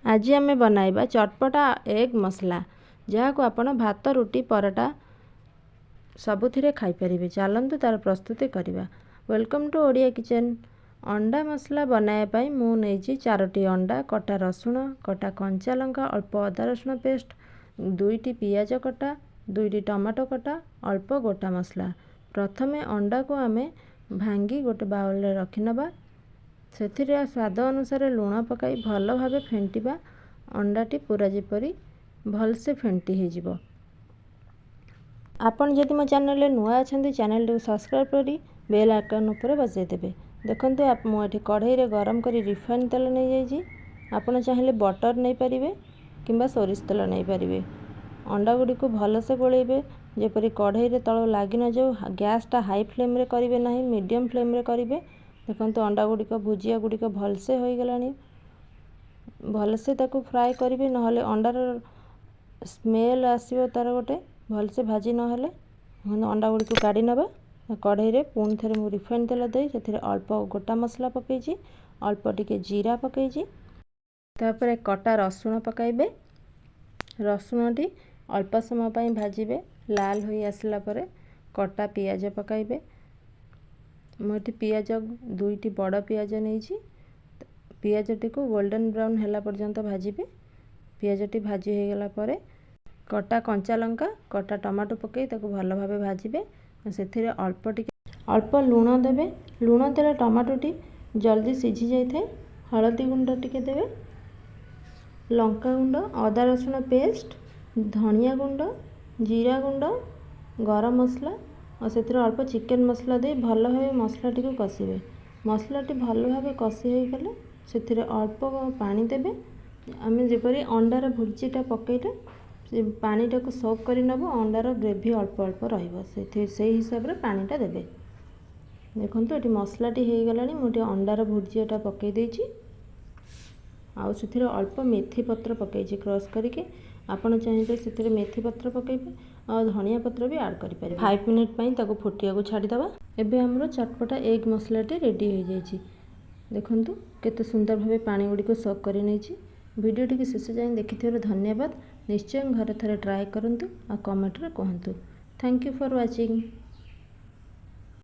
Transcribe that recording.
ଆଜି ଆମେ ବନାଇବା ଚଟପଟା ଏଗ୍ ମସଲା, ଯାହାକୁ ଆପଣ ଭାତ, ରୁଟି, ପରଟା ସବୁଥିରେ ଖାଇପାରିବେ। ଚାଲନ୍ତୁ ତା'ର ପ୍ରସ୍ତୁତି କରିବା। Welcome to Odia kitchen. ଅଣ୍ଡା ମସଲା ବନାଇବା ପାଇଁ ମୁଁ ନେଇଛି ଚାରୋଟି ଅଣ୍ଡା, କଟା ରସୁଣ, କଟା କଞ୍ଚା ଲଙ୍କା, ଅଳ୍ପ ଅଦା ରସୁଣ ପେଷ୍ଟ, ଦୁଇଟି ପିଆଜ କଟା, ଦୁଇଟି ଟମାଟୋ କଟା, ଅଳ୍ପ ଗୋଟା ମସଲା। ପ୍ରଥମେ ଅଣ୍ଡାକୁ ଆମେ ଭାଙ୍ଗି ଗୋଟେ ବାଉଲରେ ରଖିନେବା। ସେଥିରେ ସ୍ୱାଦ ଅନୁସାରେ ଲୁଣ ପକାଇ ଭଲ ଭାବେ ଫେଣ୍ଟିବା। ଅଣ୍ଡାଟି ପୁରା ଯେପରି ଭଲସେ ଫେଣ୍ଟି ହେଇଯିବ। ଆପଣ ଯଦି ମୋ ଚ୍ୟାନେଲରେ ନୂଆ ଅଛନ୍ତି, ଚ୍ୟାନେଲଟିକୁ ସବସ୍କ୍ରାଇବ୍ କରି ବେଲ୍ ଆଇକନ୍ ଉପରେ ବଜାଇ ଦେବେ। ଦେଖନ୍ତୁ, ମୁଁ ଏଠି କଢ଼େଇରେ ଗରମ କରି ରିଫାଇନ୍ ତେଲ ନେଇଯାଇଛି। ଆପଣ ଚାହିଁଲେ ବଟର୍ ନେଇପାରିବେ କିମ୍ବା ସୋରିଷ ତେଲ ନେଇପାରିବେ। ଅଣ୍ଡା ଗୁଡ଼ିକୁ ଭଲସେ ଗୋଳେଇବେ, ଯେପରି କଢ଼େଇରେ ତଳ ଲାଗି ନଯାଉ। ଗ୍ୟାସ୍ଟା ହାଇ ଫ୍ଲେମ୍ରେ କରିବେ ନାହିଁ, ମିଡ଼ିୟମ୍ ଫ୍ଲେମ୍ରେ କରିବେ। ଦେଖନ୍ତୁ, ଅଣ୍ଡା ଗୁଡ଼ିକ, ଭୁଜିଆ ଗୁଡ଼ିକ ଭଲସେ ହୋଇଗଲାଣି। ଭଲସେ ତାକୁ ଫ୍ରାଏ କରିବେ, ନହେଲେ ଅଣ୍ଡାର ସ୍ମେଲ୍ ଆସିବ ତା'ର ଗୋଟେ, ଭଲସେ ଭାଜି ନହେଲେ। ଅଣ୍ଡା ଗୁଡ଼ିକୁ କାଢ଼ି ନେବା। କଢ଼େଇରେ ପୁଣି ଥରେ ମୁଁ ରିଫାଇନ୍ ତେଲ ଦେଇ ସେଥିରେ ଅଳ୍ପ ଗୋଟା ମସଲା ପକାଇଛି, ଅଳ୍ପ ଟିକେ ଜିରା ପକାଇଛି। ତାପରେ କଟା ରସୁଣ ପକାଇବେ। ରସୁଣଟି ଅଳ୍ପ ସମୟ ପାଇଁ ଭାଜିବେ। ଲାଲ ହୋଇ ଆସିଲା ପରେ କଟା ପିଆଜ ପକାଇବେ। ମୁଁ ଏଠି ପିଆଜ ଦୁଇଟି ବଡ଼ ପିଆଜ ନେଇଛି। ପିଆଜଟିକୁ ଗୋଲ୍ଡେନ୍ ବ୍ରାଉନ୍ ହେଲା ପର୍ଯ୍ୟନ୍ତ ଭାଜିବେ। ପିଆଜଟି ଭାଜି ହୋଇଗଲା ପରେ କଟା କଞ୍ଚା ଲଙ୍କା, କଟା ଟମାଟୋ ପକାଇ ତାକୁ ଭଲ ଭାବେ ଭାଜିବେ। ସେଥିରେ ଅଳ୍ପ ଟିକେ, ଅଳ୍ପ ଲୁଣ ଦେବେ। ଲୁଣ ଦେଲେ ଟମାଟୋଟି ଜଲ୍ଦି ସିଝି ଯାଇଥାଏ। ହଳଦୀ ଗୁଣ୍ଡ ଟିକେ ଦେବେ, ଲଙ୍କା ଗୁଣ୍ଡ, ଅଦା ରସୁଣ ପେଷ୍ଟ, ଧନିଆ ଗୁଣ୍ଡ, ଜିରା ଗୁଣ୍ଡ, ଗରମ ମସଲା ଆଉ ସେଥିରେ ଅଳ୍ପ ଚିକେନ୍ ମସଲା ଦେଇ ଭଲ ଭାବେ ମସଲାଟିକୁ କଷିବେ। ମସଲାଟି ଭଲ ଭାବେ କଷି ହୋଇଗଲେ ସେଥିରେ ଅଳ୍ପ ପାଣି ଦେବେ। ଆମେ ଯେପରି ଅଣ୍ଡାର ଭୁର୍ଜିଟା ପକାଇଲେ ସେ ପାଣିଟାକୁ ସୋକ୍ କରି ନେବ, ଅଣ୍ଡାର ଗ୍ରେଭି ଅଳ୍ପ ଅଳ୍ପ ରହିବ, ସେଇ ହିସାବରେ ପାଣିଟା ଦେବେ। ଦେଖନ୍ତୁ, ଏଠି ମସଲାଟି ହେଇଗଲାଣି। ମୁଁ ଟିକେ ଅଣ୍ଡାର ଭୁର୍ଜିଆଟା ପକାଇ ଦେଇଛି ଆଉ ସେଥିରେ ଅଳ୍ପ ମେଥି ପତ୍ର ପକାଇଛି କ୍ରସ୍ କରିକି। ଆପଣ ଚାହିଁଲେ ସେଥିରେ ମେଥି ପତ୍ର ପକାଇବେ ଆଉ ଧନିଆ ପତ୍ର ବି ଆଡ଼୍ କରିପାରିବେ। 5 ମିନିଟ୍ ପାଇଁ ତାକୁ ଫୁଟିବାକୁ ଛାଡ଼ିଦେବା। ଏବେ ଆମର ଚଟପଟା ଏଗ୍ ମସଲାଟି ରେଡ଼ି ହୋଇଯାଇଛି। ଦେଖନ୍ତୁ, କେତେ ସୁନ୍ଦର ଭାବେ ପାଣି ଗୁଡ଼ିକୁ ସୋକ୍ କରି ନେଇଛି। ଭିଡ଼ିଓଟିକୁ ଶେଷ ଯାଏଁ ଦେଖିଥିବାରୁ ଧନ୍ୟବାଦ। ନିଶ୍ଚୟ ଘରେ ଥରେ ଟ୍ରାଏ କରନ୍ତୁ ଆଉ କମେଣ୍ଟରେ କୁହନ୍ତୁ। Thank you for watching.